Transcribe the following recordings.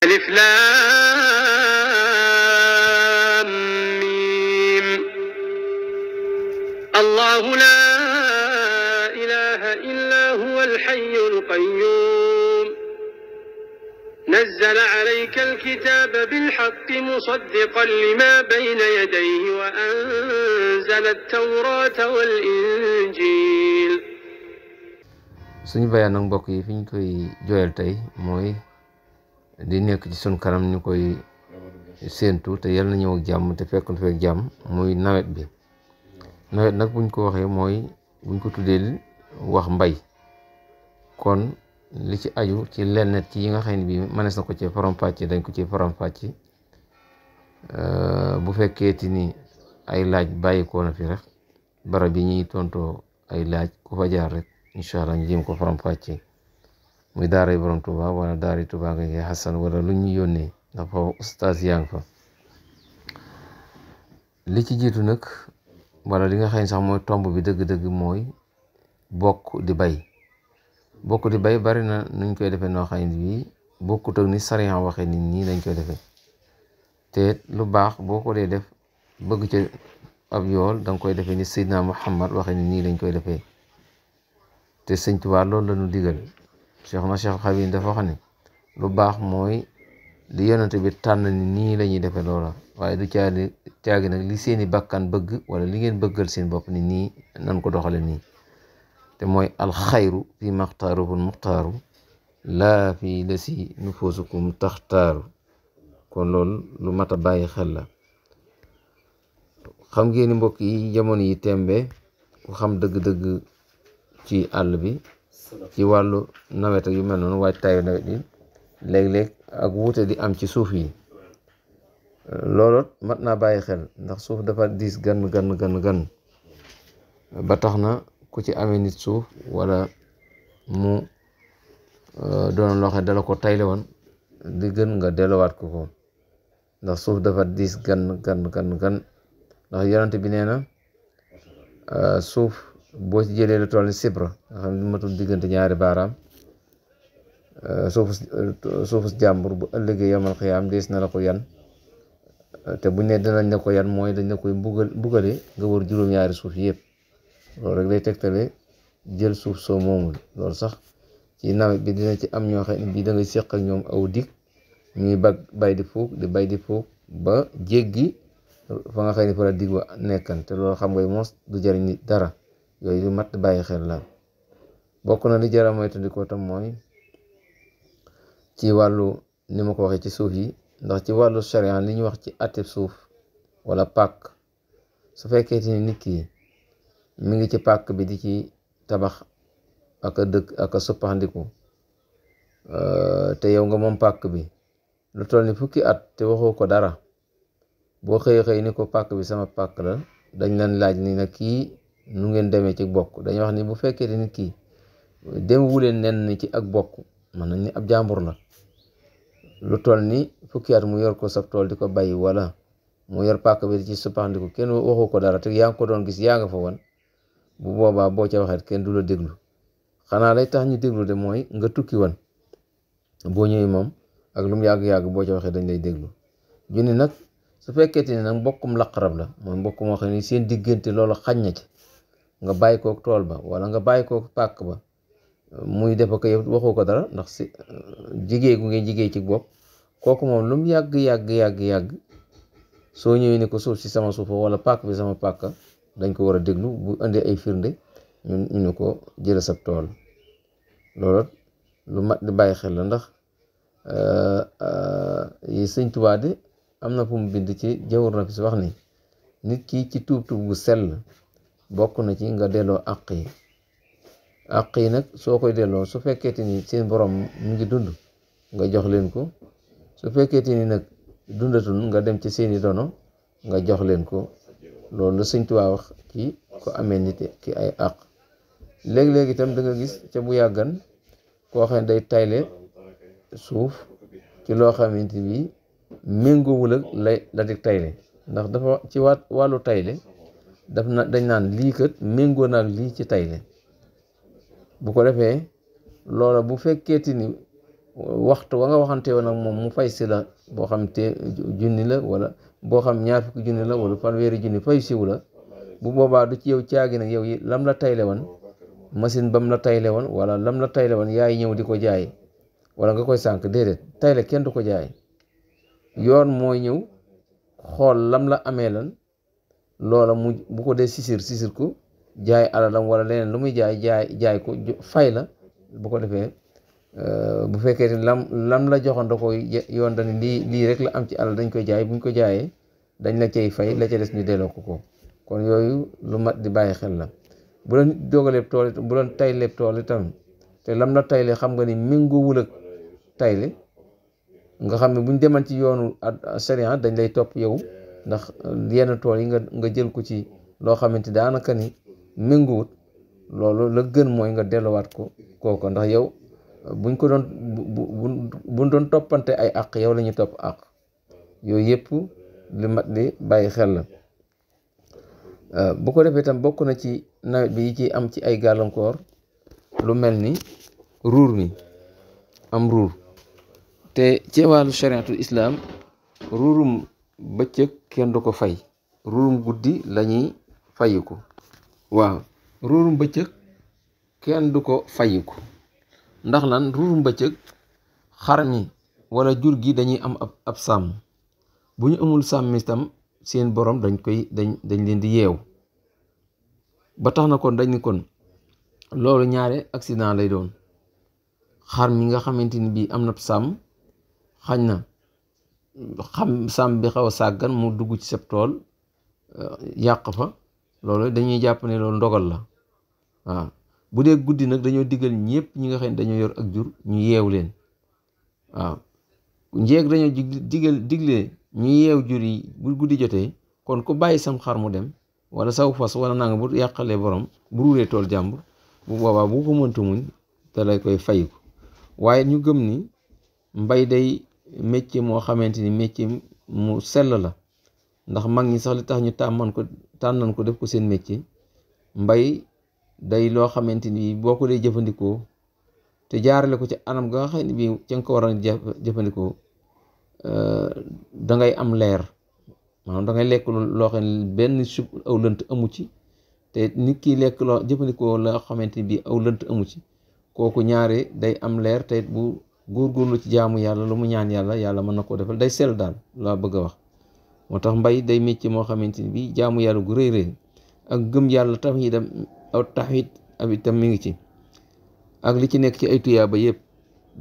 ألف لام ميم الله لا إله إلا هو الحي القيوم نزل عليك الكتاب بالحق مصدقا لما بين يديه وأنزل التوراة والإنجيل. suñu bayaan nag mbokk yi fi ñu koy jooyal tey mooy di nekk ci sun kanam ñu koy séentu te yal na ñëw ak jàmm te fekk fekk jàmm muy nawet bi. nawet nag buñ ko waxee mooy buñ ko tuddee wax mbay, kon li ci aju ci lenn ci yi nga xam ne bii mënees na ko ci faram-fàcce dañ ko ci faram-fàcce bu fekkeeti ni ay laaj bàyyikoo na fi rek barab yi ñuy tontoo ay laaj ku fa jaar rek incha allah ñu jéem ko faram-fàcce muy daaray borom Tuuba wala daari Tuuba nga ngay xasan wala lu ñu yónnee ndax fa ustaas yaa ngi fa. li ci jiitu nag wala li nga xam ne sax mooy tomb bi dëgg-dëgg mooy bokk di bay. bokk di bay bari na nuñ koy defee noo xam ne bii bokkut ak ni sariya waxee nit ñi lañ koy defee te lu baax boo ko dee def bëgg ca ab yool danga koy defee ni Seydina Muhammad waxee ni nii lañ koy defee te Sëñ Tuubaa loolu la ñu digal. Cheikh Xabiib dafa wax ne lu baax mooy li yonente bi tànn ni nii la ñuy defee loola, waaye du caagi nag li seeni bakkan bëgg wala li ngeen bëggal seen bopp ni nii nan ko doxale nii. te mooy alxayru fi maxtaaruhul muxtaaru laa fi lasi nufusukum taxtaaru. kon loolu lu mat a bàyyi xel la. xam ngeen ni mbokk yi jamono yi tembe ku xam dëgg-dëgg ci àll bi ci wàllu nawet yu mel noonu waajtaayu nawet yi léeg-léeg ak wuute di am ci suuf yi. loolu mat naa bàyyi xel ndax suuf dafa diis gan ba tax na ku ci amee nit suuf wala mu doon loo xam ne dala ko tayle woon di gën nga delluwaat ko ndax suuf dafa diis gan ndax yonent bi nee na suuf boo ci jëlee lu toll ni sibra nga xam ne matul diggante ñaari baaraam suufu jàmbur bu ëllëgee yomal xiyaam dees na la ko yan te buñ ne dinañ la ko yan mooy dañ la koy mbugale nga wër juróom-ñaari suuf yëpp. loolu rek lay tegtale jël suuf soo moomul. loolu sax ci nawet bi dina ci am ñoo xam ne bii da ngay seq ak ñoom aw dig ñuy bay di fuuk ba jéggi fa nga xam ne fa la dig wa nekkan te loolu xam ngay mos du jëriñ nit dara. yooyu lu mat bàyyi xel la. bokk na li jara moytandikoo tam mooy ci wàllu ni ma ko waxee ci suuf yi, ndax ci wàllu sharia li ñu wax ci atteb suuf wala pàkk su fekkee ni nit ki mi ngi ci pàkk bi di ci tabax ak a dëkk ak a soppaxndiku te yow nga moom pàkk bi lu toll ni fukki at te waxoo ko dara, boo xëy ni ko pàkk bi sama pàkk la dañ leen laaj ni nag kii nu ngeen demee ci bokk. dañuy wax ni bu fekkee nit ki dem wuleen nen ni ci ak bokk mën nañ ni ab jàmbur la lu toll ni fukki at mu yor ko sab tool di ko bay wala mu yor pàkk bi di ci soppaxndiku kenn waxu ko dara te yaa ngi ko doon gis yaa nga fa woon, bu boobaa boo ca waxee kenn du la déglu. xanaa lay tax ñu déglu de mooy nga tukki woon boo ñëwee moom ak lu mu yàgg-yàgg boo ca waxee dañ lay déglu. junni nag su fekkee ne nag mbokkum laqarab la mooy mbokk moo xam ne seen diggante loolu xañ na ci nga bàyyi kook tool ba wala nga bàyyi kook pàkk ba muy def ko yow waxoo ko dara ndax si jigéen gu ngeen jigéen ci bopp kooku moom lu mu yàgg soo ñëwee ni ko suuf si sama suufa wala pàkk bi sama pàkk dañ ko war a déglu bu indee ay firnde ñu ne ko jël sab tool. loolu lu mat di bàyyi xel la ndax yi Sëñ Tuubaa de am na fu mu bind ci jawar na fi si wax ni nit ki ci tuub bu sell bokk na ci nga delloo àq yi nag soo koy delloo su fekkee ni seen borom mu ngi dund nga jox leen ko, su fekkee ni nag dundatul nga dem ci seeni dono nga jox leen ko. loolu la Sëñ Tuubaa wax ci ko amee nit ki ay àq. léegi-léegi itam da nga gis ca bu yàggan koo xam ne day tayle suuf ci loo xamante bi méngoowul ak la di tayle, ndax dafa ci wàllu tayle dañ naan lii kat méngoo naag lii ci tayle. bu ko defee loola bu fekkeeti ni waxtu wa nga waxante woon ak moom mu fay si la boo xam te junni la wala boo xam ñaar fukki junni la wala fanweeri junni fay siwu la bu boobaa du ci yow caagi nag yow yi lam la tayle woon machine bam la tayle woon wala lam la tayle woon yaay ñëw di ko jaay wala nga koy sànq déedéet tayle kenn du ko jaay yoon mooy ñëw xool lam la amee lan loola mu bu ko dee sisir ko jaay alalam wala leneen lu muy jaay ko fay la bu ko defee bu fekkee ne lam la joxoon da koy yoon dañ lii rek la am ci alal dañ koy jaay buñ ko jaayee dañ la cay fay la ca des ñu delloo ko kon yooyu lu mat di bàyyi xel la bu la dogaleeb tool bu la tayleeb tool itam te lam la tayle xam nga ni méngoowul ak tayle nga xam ne buñ deman ci yoonu sharia dañ lay topp yow ndax yenn tool yi nga jël ko ci loo xamante daanaka ni méngoowut loolu la gën mooy nga delluwaat ko kooku ndax yow buñ ko doon buñ doon toppante ay àq yow la ñuy topp àq yooyu yëpp li mat di bàyyi xel la bu ko defee tam bokk na ci nawet bi yi ci am ci ay gàllankoor lu mel ni ruur mi am ruur te ci wàllu chariatul islam ruurum bëccëg kenn du ko fay ruurum guddi lañuy fayiku waaw ruurum bëccëg kenn du ko fayiku ndax lan ruurum bëccëg xar mi wala jur gi dañuy am ab sàmm bu ñu amul sàmm itam seen borom dañ leen di yeew ba tax na kon dañ ni kon loolu ñaare accident lay doon xar mi nga xamante ni bii am na sàmm xañ na sàmm bi xaw a sàggan mu dugg ci sab tool yàq fa loolu dañuy jàpp ne loolu ndogal la waaw bu dee guddi nag dañoo diggal ñëpp ñi nga xam ne dañoo yor ak jur ñu yeew leen waaw njeeg dañoo digle ñu yeew jur yi bu guddi jotee kon ku bàyyi sam xar mu dem wala saw fas wala nanga bu yàqalee borom bu ruuree tool jàmbur bu boobaa bu ko mënta muñ te lay koy fayiku waaye ñu gëm ni mbay day métier moo xamante ni métier mu sell la ndax mag ñi sax li tax ñu tànnan ko def ko seen métier mbay day loo xamante ni boo ko dee jëfandikoo te jaarale ko ci anam ga nga xam ne bii ca nga ko war a jëfandikoo dangay am leer maanaam dangay lekk loo xam ne benn sub aw lënt amu ci te nit ki lekk loo jëfandikoo loo xamante ni bii aw lënt amu ci kooku ñaare day am leer te bu góorgóorlu ci jaamu yàlla lu mu ñaan yàlla mën na koo defal day sell daal laa bëgg a wax moo tax mbay day métier moo xamante ni bii jaamu yàlla gu rëy rëy ak gëm yàlla tam yi dem aw taxit ab itam mi ngi ci ak li ci nekk ci ay tuyaaba yëpp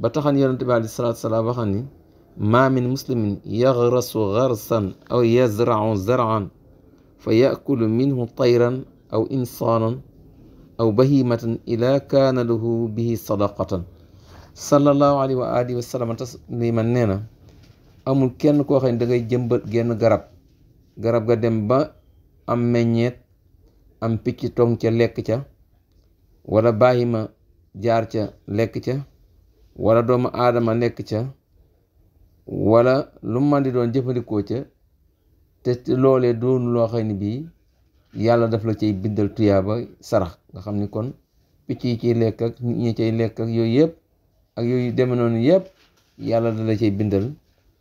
ba taxan yonente bi aleyhi salaatu salaam waxan ni maa min muslimin yaxrasu xarsan aw yazrau zaraan fa yakulu minhu tayran aw insaanan aw bahimatan ila kaana lahu bihi sadaqatan sallallahu alayhi wa alihi wa sallam tasliman nee na amul kenn koo xam ne da ngay jëmbat genn garab ga dem ba am meññeet am picc tong ca lekk ca wala bahima jaar ca lekk ca wala doomu aadama nekk ca wala lu man di doon jëfandikoo ca te loolee doonu loo xam ne bii yàlla daf la cay bindal tuyaaba sarax nga xam ni kon picc yi ciy lekk ak nit ñi cay lekk ak yooyu yëpp ak yooyu deme noonu yëpp yàlla da la cay bindal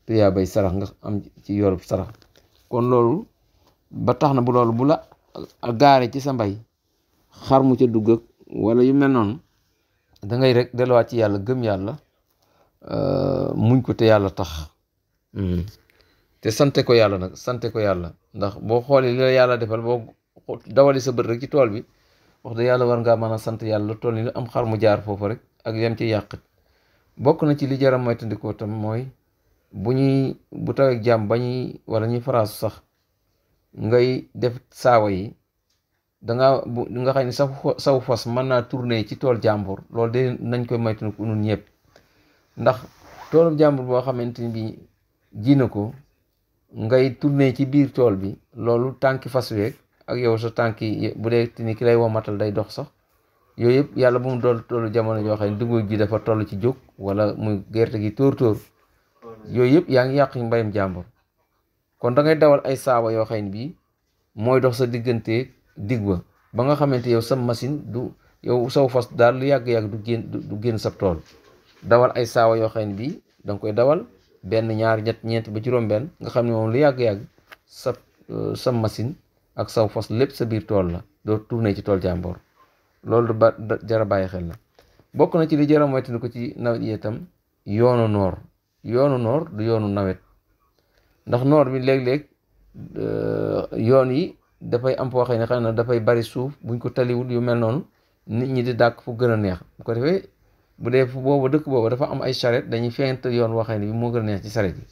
tuyaabay sarax nga am ci yorub sarax kon loolu ba tax na bu loolu bu la gaare ci sa mbay xar mu ca dugg ak wala yu mel noonu da ngay rek delluwaat ci yàlla gëm yàlla muñ ko te yàlla tax te sante ko yàlla nag sante ko yàlla ndax boo xoolee li la yàlla defal boo dawali sa bët rek ci tool bi wax dëgg yàlla war ngaa mën a sant yàlla tool ni am xar mu jaar foofu rek ak yam ci yàqit bokk na ci li jaram mooy tandikoo tam mooy bu tawee jàmm wala ñuy faraasu sax ngay def saawa yi nga xam ne saw fas mën naa tourner ci tool jàmbur loolu de nañ koy moytandiku nun ñëpp ndax toolu jàmbur boo xamante ni bi ji na ko ngay tourner ci biir tool bi loolu tànki fas weeg ak yow sa tànki bu dee ni ki lay womatal day dox sax yooyu yëpp yàlla bu mu dool tollu jamono joo xam ne dugub ji dafa toll ci jóg wala muy gerte gi tóor yooyu yëpp yaa ngi yàq mbayam jàmbur kon da ngay dawal ay saawa yoo xam ne bii mooy dox sa diggante dig ba nga xamante yow sa machine du yow saw fas daal lu yàgg-yàgg du génn sab tool dawal ay saawa yoo xam ne bii da nga koy dawal benn ñaar ñett ñeent ba juróom-benn nga xam ne moom lu yàgg-yàgg sa machine ak saw fos lépp sa biir tool la doo tourné ci tool jàmbor loolu du ba jara bàyyi xel la. bokk na ci li jara moytu ko ci nawet yi itam yoonu noor du yoonu nawet ndax noor bi léeg-léeg yoon yi dafay am foo xam ne xam ne dafay bari suuf buñ ko taliwul yu mel noonu nit ñi di dàkk fu gën a neex bu ko defee bu dee fu boobu dëkk boobu dafa am ay charrette dañuy fent yoon woo xam ne bi moo gën a neex ci charrette yi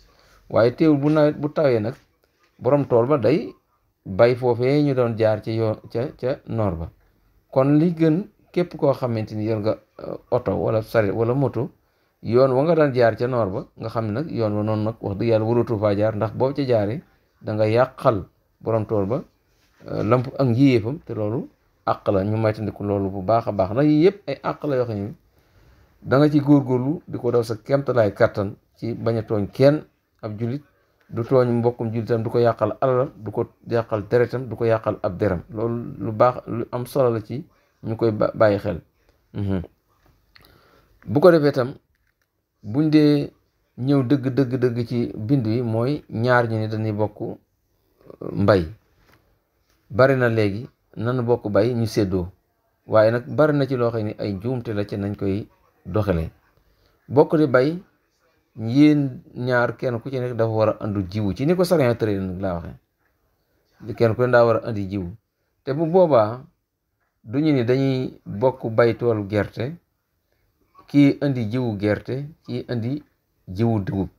waaye teewul bu nawet bu tawee nag borom tool ba day bay foofee ñu doon jaar ci yoon ca noor ba. kon li gën képp koo xamante ni yor nga oto wala charrette wala moto yoon wa nga daan jaar ca noor ba nga xam ne nag yoon wa noonu nag wax dëgg yàlla waratu faa jaar ndax boo ca jaaree da nga yàqal borom tool ba lamp ak njiyéefam te loolu àq la ñu moytandiku loolu bu baax a baax ndax yii yëpp ay àq la yoo xam ne da nga ci góorgóorlu di ko daw sa kemtalaay kattan ci bañ a tooñ kenn. ab julit du tooñ mbokkum julitam du ko yàqal alalam du ko yàqal deretam du ko yàqal ab deram loolu lu baax lu am solo la ci ñu koy bàyyi xel. bu ko defee tam buñ dee ñëw dëgg ci bind yi mooy ñaar ñu ne dañuy bokk mbay bari na léegi nanu bokk bay ñu séddoo waaye nag bari na ci loo xam ne ay njuumte la ci nañ koy doxalee. bokk di bay yéen ñaar kenn ku ci nekk dafa war a andu jiwu ci ni ko sariya tëree nag laa waxee kenn ku ne daa war a andi jiwu te bu boobaa du ñu ni dañuy bokk bay toolu gerte kii indi jiwu gerte kii indi jiwu dugub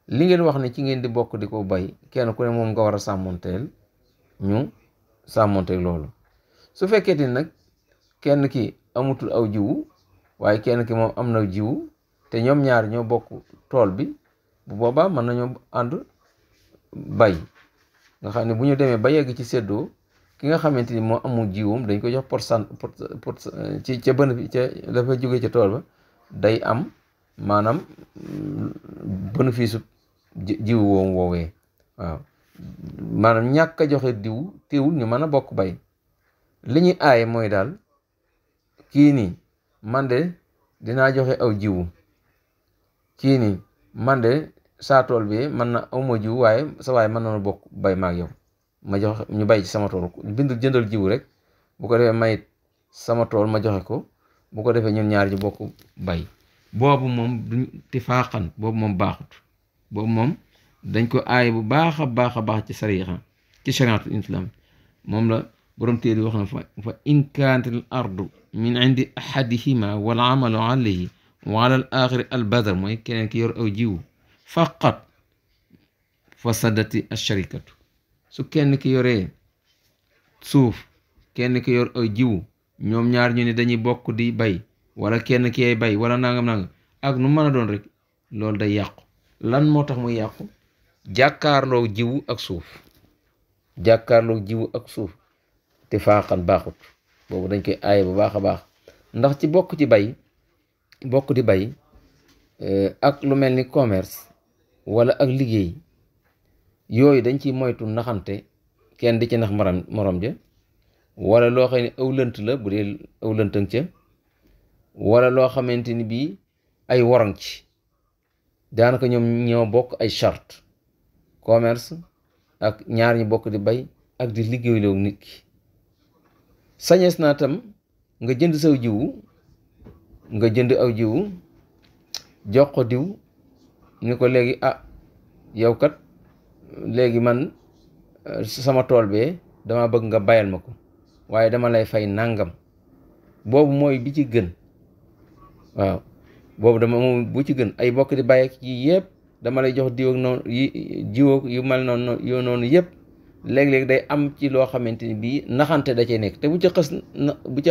li ngeen wax ne ci ngeen di bokk di ko bay kenn ku ne moom nga war a sàmmonteel ñu sàmmonteel loolu. su fekkee ni nag kenn ki amutul aw jiwu waaye kenn ki moom am na jiwu te ñoom ñaar ñoo bokk tool bi bu boobaa mën nañoo ànd bay nga xam ne bu ñu demee ba yegg ci séddoo ki nga xamante ni moo amul jiwum dañ ko jox pour ci ca bën bi ca dafa jóge ca tool ba day am maanaam bénéfice jiwu woowee waaw maanaam ñàkk a joxe diw teewul ñu mën a bokk bay. li ñuy aaye mooy daal kii nii man de dinaa joxe aw jiwu kii nii man de saa tool bi mën na awma jiwu waaye sa waaye mën na bokk bay maag yow ma joxe ñu bay ci sama tool jëndal jiwu rek bu ko defee mayit sama tool ma joxe ko bu ko defee ñun ñaar ji bokk bay. boobu moom duñ tifaaxan boobu moom baaxut boobu moom dañ ko aaye bu baax a baax ci shariatul islam moom la borom téere wax na fa in kaanat al ardu min indi ahadihima wal amalu alayhi wa ala al axiri al badar mooy keneen ki yor aw jiwu faqat fasadati asharikatu su kenn ki yoree suuf kenn ki yor aw jiwu ñoom ñaar ñu ne dañuy bokk di bay wala kenn ki ay bay wala nangam ak nu mën a doon rek loolu day yàqu. lan moo tax muy yàqu? jàkkaarloo jiwu ak suuf te faaxan baaxut boobu dañ koy aaye bu baax a baax ndax ci bokk di bay ak lu mel ni commerce wala ak liggéey yooyu dañ ciy moytu naxante kenn di ci nax morom ja wala loo xam ne aw lënt la bu dee aw lëntëng ca wala loo xamante ni bii ay warang ci daanaka ñoom ñoo bokk ay charte commerce ak ñaar ñu bokk di bay ak di liggéeyloo nit ki sañees naa tam nga jënd saw jiwu nga jënd aw jiwu jox ko diw ni ko léegi yow kat léegi man sama tool bee dama bëgg nga bayal ma ko waaye dama lay fay nangam boobu mooy bi ci gën waaw boobu moom bu ci gën ay bokk di bay ak yi yëpp dama lay jox diw ak noonu jiwoo yu mel noonu yoo noonu yëpp léeg-léeg day am ci loo xamante ni bii naxante da cee nekk te bu ca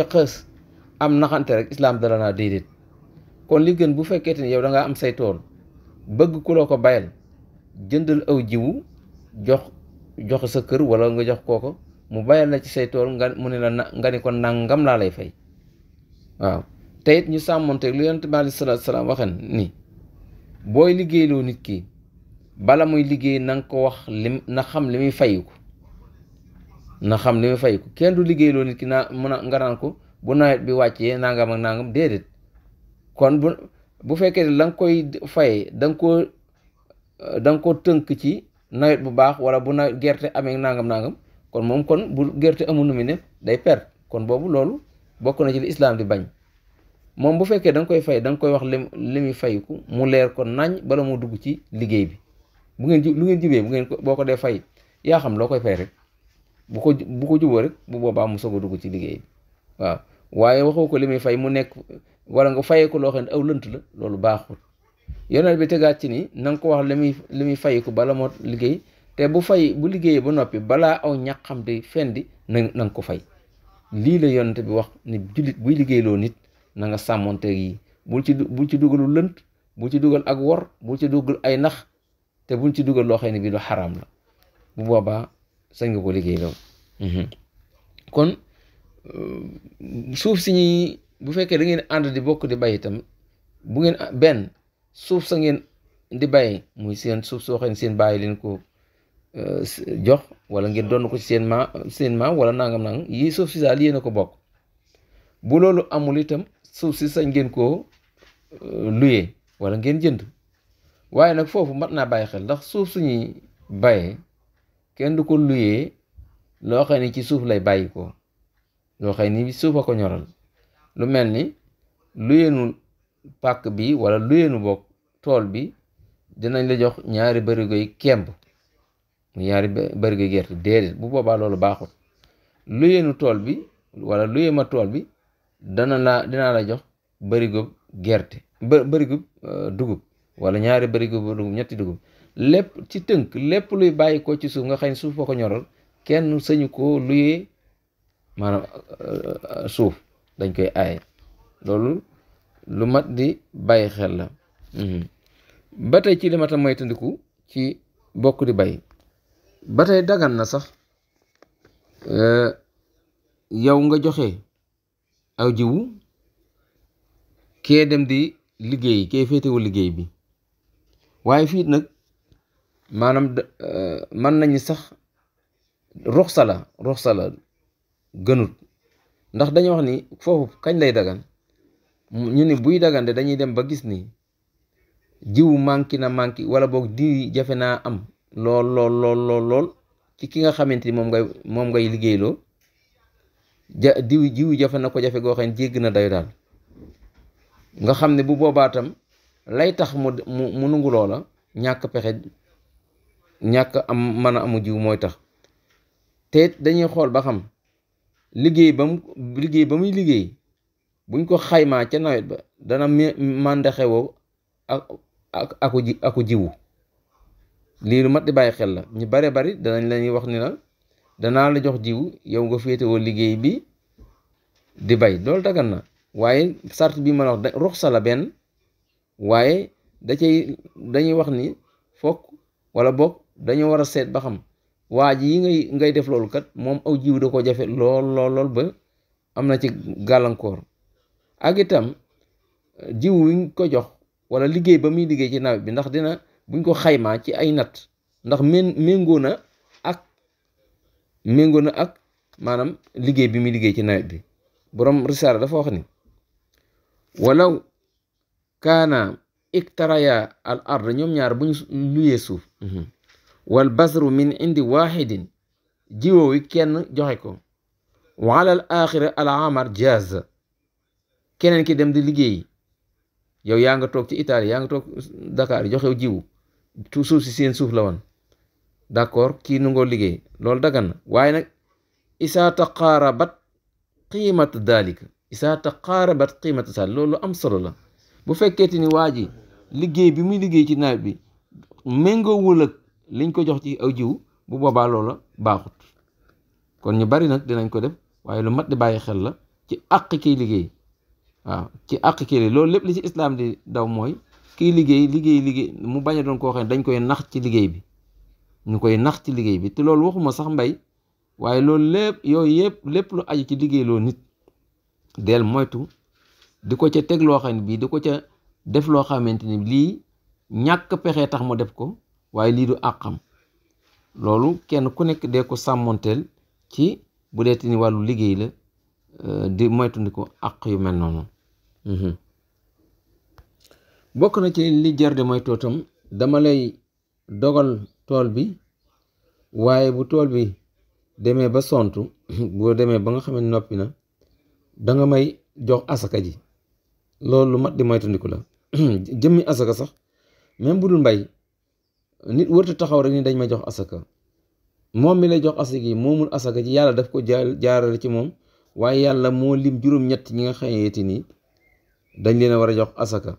xës am naxante rek islaam dala naa déedéet. kon li gën bu fekkee ne yow da nga am say tool bëgg ku loo ko bayal jëndal aw jiwu jox sa kër wala nga jox kooko mu bayal la ci say tool mu ne la nga ni ko nangam laa lay fay waaw. te it ñu sàmmonte lu yonent bi alayhi salaatu salaam waxen ni booy liggéeyloo nit ki bala muy liggéey na nga ko wax na xam li muy fayiku kenn du liggéeyloo nit ki nga naan ko bu nawet bi wàccee nangam ak nangam déedéet. kon bu fekkee ne la nga koy fay da nga ko tënk ci nawet bu baax wala bu nawet gerte amee nangam kon moom kon bu gerte amul nu mu ne day perte kon boobu loolu bokk na ci li islam di bañ moom bu fekkee da nga koy fay da nga koy wax li muy fayiku mu leer ko nañ bala moo dugg ci liggéey bi lu ngeen jubee boo ko dee fay yaa xam loo koy fay rek bu ko juboo rek bu boobaa mu soog a dugg ci liggéey bi waaw waaye waxoo ko li muy fay mu nekk wala nga fayee ko loo xam ne aw lënt la loolu baaxul yonent bi tegaat ci ni na nga ko wax li muy fayiku bala moo liggéey te bu liggéeyee ba noppi balaa aw ñaqam di fendi na nga ko fay lii la yonent bi wax ni jullit buy liggéeyloo nit na nga sàmmonte yi bul ci dugalu lënt bul ci dugal ak wor bul ci dugal ay nax te bul ci dugal loo xam ne bi lu xaraam la bu boobaa sañ nga ko liggéey loo kon suuf si ñuy bu fekkee da ngeen ànd di bokk di bay itam bu ngeen benn suuf sa ngeen di bay muy seen suuf soo xam ne seen bàyyi leen ko jox wala ngeen doon ko ci seen maam wala nangam yii suuf si daal yéen a ko bokk bu loolu amul itam suuf si sañ ngeen koo luyee wala ngeen jënd waaye nag foofu mat naa bàyyi xel ndax suuf suñuy bayee kenn du ko luyee loo xam ne ci suuf lay bàyyi ko loo xam ne suuf a ko ñoral lu mel ni luyeenu pàkk bi wala luyeenu bokk tool bi dinañ la jox ñaari barigo yi kemb ñaari barigo yi gerte déedéet bu boobaa loolu baaxul luyeenu tool bi wala luyee ma tool bi dinaa la jox barigo gerte barigo dugub wala ñaari barigo dugub ñetti dugub lépp ci tënk lépp luy bàyyi ko ci suuf nga xam ne suuf fa ko ñoral kenn sañu ko luyee maanaam suuf dañ koy aaye loolu lu mat di bàyyi xel la ba tey ci li ma tam moytandiku ci bokk di bay ba tey dagan na sax yow nga joxe aw jiwu kee dem di liggéey kee féetewul liggéey bi waaye fii nag maanaam mën nañu sax ruxsa la gënut ndax dañu wax ni foofu kañ lay dagan ñu ni buy dagan de dañuy dem ba gis ni jiwu manki wala boog di jafe naa am lool ci ki nga xamante ni moom ngay liggéeyloo jiwu jafe na ko jafe goo xam ne jégg na dayo daal nga xam ne bu boobaa tam lay tax mu nungu loola ñàkk pexe ñàkk am mën a amu jiw mooy tax te dañuy xool ba xam liggéey ba muy liggéey buñ ko xaymaa ca nawet ba dana màndaxewoo aku jiwu lii lu mat di bàyyi xel la ñu bare bari danañ lañuy wax ni la danaa la jox jiwu yow nga féetewoo liggéey bi di bay loolu dagan na waaye sart bi ma la wax ruxsa la benn waaye dañuy wax ni fokk wala boog dañoo war a seet ba xam waa ji yi ngay def loolu kat moom aw jiw da ko jafe lool ba am na ci gàllankoor ak itam jiw wi ko jox wala liggéey ba muy liggéey ci nawet bi ndax buñ ko xaymaa ci ay natt ndax méngoo na ak maanaam liggéey bi muy liggéey ci nawet bi borom risaala dafa wax ni walaw kaana iktaraya al ard ñoom ñaar bu ñu luyee suuf wal basru min indi waxidin jiwo wi kenn joxe ko wa ala al axira al amar jaz keneen ki dem di liggéey yow yaa nga toog ci Italie yaa nga toog Dakar joxew jiwu suuf si seen suuf la woon d'accord kii nu ngoo liggéey loolu dagan na waaye nag isaa taqaarabat qiimatu dalika loolu am solo la bu fekkeeti ni waa ji liggéey bi muy liggéey ci nawet bi méngoowul ak liñ ko jox ci aw jiw bu boobaa loola baaxut kon ñu bari nag dinañ ko def waaye lu mat di bàyyi xel la ci àq kiy liggéey waaw ci àq kiy liggéey loolu lépp li ci islaam di daw mooy kiy liggéey mu bañ a doon koo xam ne dañ koy nax ci liggéey bi ñu koy nax ci liggéey bi te loolu waxuma sax mbay waaye loolu lépp lu aju ci liggéey loo nit del moytu di ko ca teg loo xam ne bii di ko ca def loo xamante ni lii ñàkk pexe tax mu def ko waaye lii du àqam loolu kenn ku nekk dee ko sàmmonteel ci bu dee ni wàllu liggéey la di moytu ndi ko àq yu mel noonu bokk na ci li jar de mooy tootam dama lay dogal tool bi waaye bu tool bi demee ba sontu boo demee ba nga xam ne noppi na danga may jox asaka ji. loolu lu mat di moytandiku la jëmmi asaka sax même bu dul mbay nit wërta taxaw rek ni dañ may jox asaka. moom mi lay jox asaka yi moomul asaka ji yàlla daf ko jaarale ci moom waaye yàlla moo lim juróom-ñett ñi nga xayeeti ni dañ leen a war a jox asaka.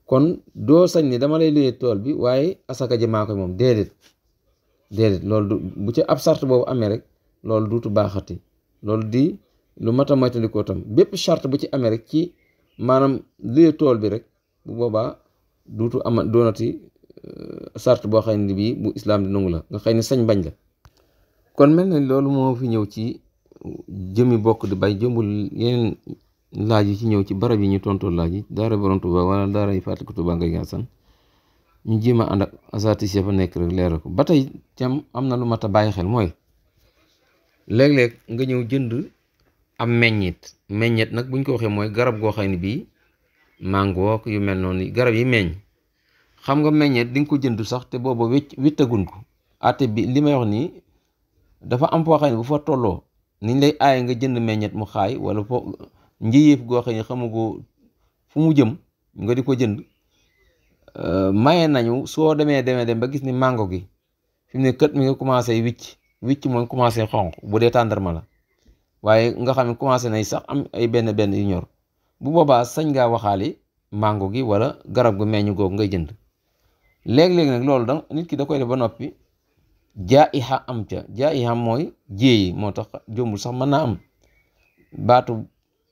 kon doo sañ ni dama lay luyee tool bi waaye asaka ji maa koy moom déedéet loolu bu ci ab sart boobu amee rek loolu duutu baaxati. loolu di lu mat a moytandikoo tam bépp charte bu ci amee rek ci maanaam luyee tool bi rek bu boobaa duutu ama doonati sart boo xam ne bii bu islaam di nangu la nga xëy ni sañ bañ la. kon mel na loolu moo fi ñëw ci jëmi bokk di bay jëmbul yeneen laaj yi ci ñëw ci barab yi ñu tontoo laaj yi daara borom Tuuba wala daara yi fàttaliku Tuuba ngay Hasan ñu jéem a ànd ak asatis fa nekk rek leeral ko. ba tey tam am na lu mat a bàyyi xel mooy léeg-léeg nga ñëw jënd am meññet nag buñ ko waxee mooy garab goo xam ne bii mango yu mel noonu garab yi meññ. xam nga meññeet di nga ko jënd sax te booba wittagun ko ate bi li may wax nii dafa am foo xam ne bu fa tolloo niñ lay aaye nga jënd meññeet mu xaay wala foo njiyéef goo xam ne xamugo fu mu jëm nga di ko jënd maye nañu soo dem ba gis ni mango gi fi mu ne kët mi nga commencé wicc mooy commencé xonq bu dee tàndarma la waaye nga xam ne commencé nay sax am ay benn yu ñor bu boobaa sañ ngaa waxaale mango gi wala garab gu meññ googu ngay jënd. léeg-léeg nag loolu da nit ki da koy def ba noppi jaa-iha am ca jaa-iha mooy jéeyi moo tax jombul sax mën naa am baatu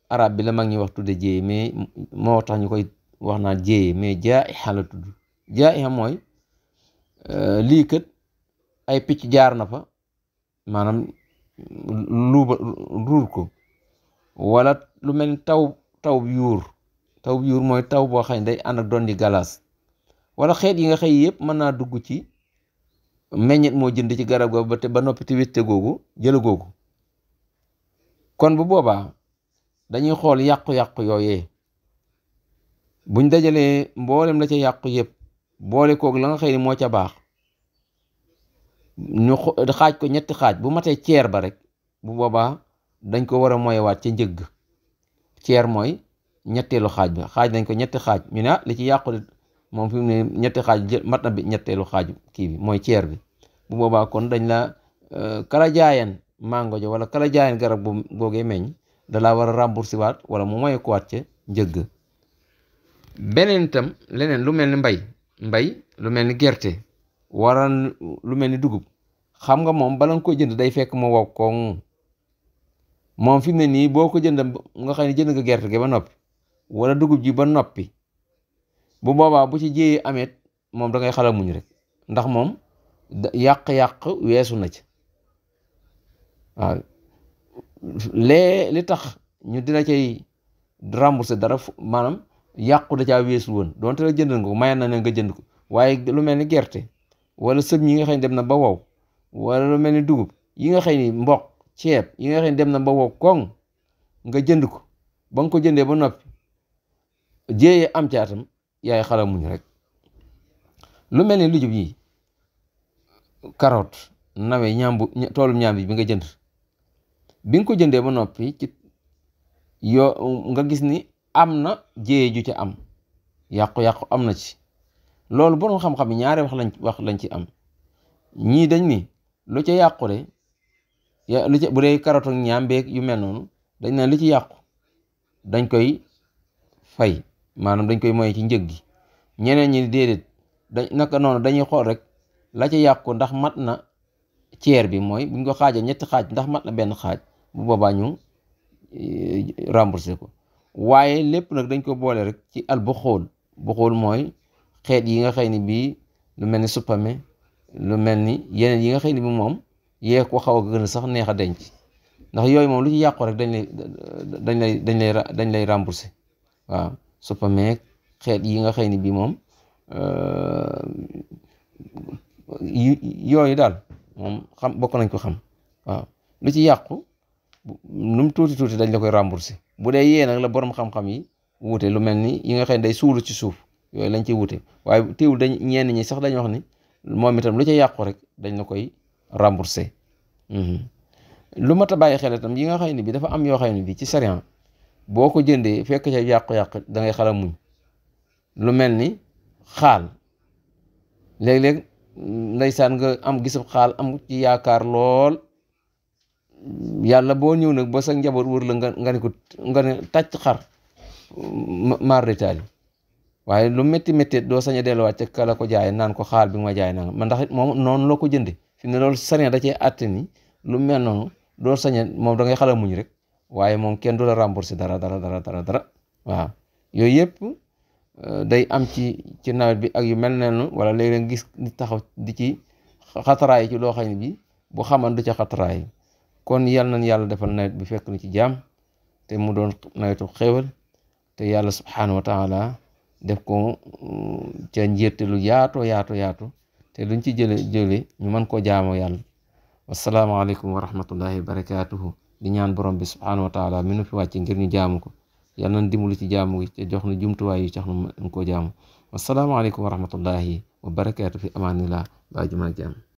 arab bi la mag ñi wax tudde jéeyi mais moo tax ñu koy wax naa jéeyi mais jaa-iha la tudd. jaa-iha mooy lii kat ay picc jaar na fa maanaam ruur ko wala lu mel ni taw bi yuur mooy taw boo xam ne day ànd ak doon di galaas wala xeet yi nga xëy yëpp mën naa dugg ci meññet moo jënd ci garab googu ba noppi te wétte googu jëla googu. kon bu boobaa dañuy xool yàqu-yàqu yooyee buñ dajalee mboolem la ca yàqu yëpp boole koog la nga xëy ni moo ca baax ñu xaaj ko ñetti xaaj bu matee ceer ba rek bu boobaa dañ ko war a moyewaat ca njëgg. ceer mooy ñetteelu xaaj ba xaaj nañ ko ñetti xaaj ñu ne li ci yàqu moom fi mu ne ñetti xaaj mat na bi ñetteelu xaaju kii bi mooy ceer bi. bu boobaa kon dañ la kala jaayan mango jo wala kala jaayan garab bu googee meññ dalaa war a rembourser waat wala mu moye ko waat ca njëgg. beneen itam leneen lu mel ni mbay lu mel ni gerte wara lu mel ni dugub xam nga moom bala nga ko jënd day fekk mu wow koŋ. moom fi mu ne nii boo ko jënd nga xam ne jënd nga gerte gi ba noppi wala dugub ji ba noppi bu boobaa bu ci jéyee ameet moom da ngay xala muñ rek ndax moom yàq-yàq weesu na ci. waaw li tax ñu dina cay rembourser dara maanaam yàqu da caa weesu woon donte la jënd nga ko maye na ne nga jënd ko waaye lu mel ni gerte wala sëb ñi nga xam ne dem na ba wow wala lu mel ni dugub yi nga xam ni mboq ceeb yi nga xam ne dem na ba wow koŋ nga jënd ko ba nga ko jëndee ba noppi jéeyee am caatam yaay xala muñ rek. lu mel ni lujub yi carotte nawe toolum ñaambi bi nga jënd bi nga ko jëndee ba noppi ci nga gis ni am na jéeye ju ca am yàqu-yàqu am na ci. loolu borom xam-xam yi ñaari wax lañ ci am. ñii dañ ni lu ca yàqu de bu dee carotte ak ñaambeeg yu mel noonu dañ naan li ci yàqu dañ koy fay maanaam dañ koy moye ci njëg gi. ñeneen ñi déedéet naka noonu dañuy xool rek la ca yàqu ndax mat na ceer bi mooy buñ ko xaajee ñetti xaaj ndax mat na benn xaaj bu boobaa ñu rembourser ko. waaye lépp nag dañ ko boole rek ci al buxool mooy xeet yi nga xëy ni bii lu mel ni suppame lu mel ni yeneen yi nga xëy ni bi moom yee ko xaw a gën a sax neex a denc ndax yooyu moom lu ci yàqu rek dañ lay rembourser. waaw suppame xeet yi nga xëy ni bii moom yooyu daal moom bokk nañ ko xam. waaw lu ci yàqu lu mu tuuti dañ la koy rembourser bu dee yee nag la borom xam-xam yi wuute lu mel ni yi nga xam ne day suulu ci suuf yooyu lañ ci wuute waaye teewul dañ ñenn ñi sax dañ wax ni moom itam lu ca yàqu rek dañ la koy rembourser lu mat a bàyyi xel itam yi nga xam ne bi dafa am yoo xam ne bi ci sariya boo ko jëndee fekk ca yàqu-yàqu da ngay xala muñ lu mel ni xaal léeg-léeg ndeysaan nga am gisub xaal am ci yaakaar lool yàlla boo ñëw nag ba sa njaboot wër la nga ne tàcc xar maar d'Italie waaye lu métti métti doo sañ a delluwaat ca kala ko jaay naan ko xaal bi nga ma jaay nanga man ndax it moom noonu la ko jënde fi ne loolu sariya da cee àtte ni lu mel noonu doo sañ a moom da ngay xala muñ rek waaye moom kenn du la rembourser dara waaw yooyu yëpp day am ci nawet bi ak yu mel noonu wala léeg-léeg gis nit taxaw di ci xataraay ci loo xam ne bi bu xaman du ca xataraay kon yal nañ yàlla defal nawet bi fekk na ci jàmm te mu doon nawetu xéwal te yàlla subhanahu wa taala def ko ca njétte lu yaatu te luñ ci jële ñu mën koo jaamoo yàlla wasalaamaaleykum wa rahmatullahi wa barakatuhu di ñaan borom bi subhanahu wa taala mi nu fi wàcce ngir ñu jaamu ko yàlla nañ dimbali ci jaamu gi te jox nu jumtuwaay yu tax nu koo jaamu wasalaamaaleykum wa rahmatullahi wa barakatuhu fi amaanillah baa jumaa jàmm